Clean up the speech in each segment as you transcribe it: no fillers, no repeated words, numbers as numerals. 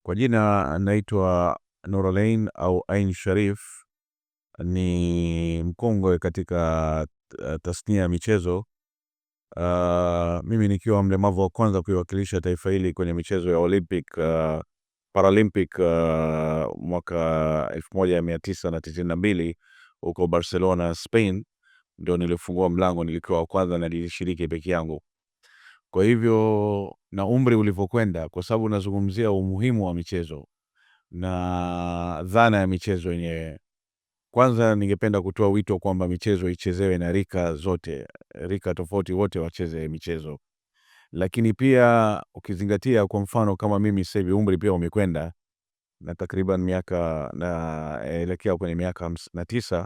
Kwa jina naitwa Nuralain au Ain Sharif, ni mkongwe katika tasnia ya michezo. Mimi nikiwa mlemavu wa kwanza kuiwakilisha taifa hili kwenye michezo ya Olympic, Paralympic mwaka 1992 huko Barcelona, Spain, ndio nilifungua mlango, nilikuwa wa kwanza na nilishiriki peke yangu. Kwa hivyo na umri ulivyokwenda, kwa sababu nazungumzia umuhimu wa michezo na dhana ya michezo yenyewe. Kwanza ningependa kutoa wito kwamba michezo ichezewe na rika zote, rika tofauti, wote wacheze michezo. Lakini pia ukizingatia, kwa mfano kama mimi sasa hivi umri pia umekwenda na takriban miaka naelekea kwenye miaka 59,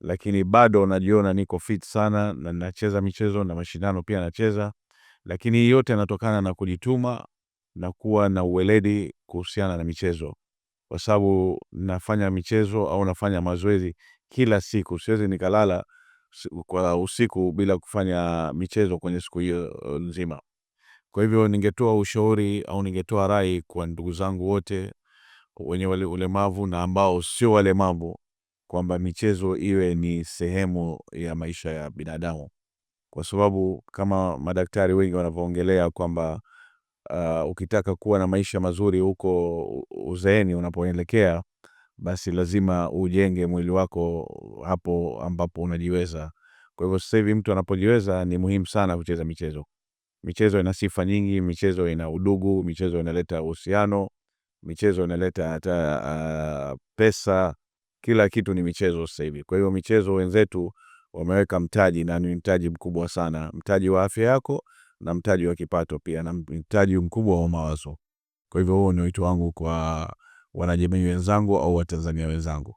lakini bado najiona niko fit sana na nacheza michezo na mashindano pia nacheza, lakini hii yote yanatokana na kujituma na kuwa na uweledi kuhusiana na michezo, kwa sababu nafanya michezo au nafanya mazoezi kila siku. Siwezi nikalala kwa usiku bila kufanya michezo kwenye siku hiyo nzima. Kwa hivyo ningetoa ushauri au ningetoa rai kwa ndugu zangu wote wenye ulemavu na ambao sio walemavu kwamba michezo iwe ni sehemu ya maisha ya binadamu, kwa sababu kama madaktari wengi wanavyoongelea kwamba ukitaka kuwa na maisha mazuri huko uzeeni unapoelekea, basi lazima ujenge mwili wako hapo ambapo unajiweza. Kwa hivyo sasa hivi mtu anapojiweza ni muhimu sana kucheza michezo. Michezo ina sifa nyingi, michezo ina udugu, michezo inaleta uhusiano, michezo inaleta hata pesa, kila kitu ni michezo sasa hivi. Kwa hiyo michezo wenzetu wameweka mtaji na ni mtaji mkubwa sana, mtaji wa afya yako na mtaji wa kipato pia na mtaji mkubwa wa mawazo. Kwa hivyo huo ni wito wangu kwa wanajamii wenzangu au Watanzania wenzangu.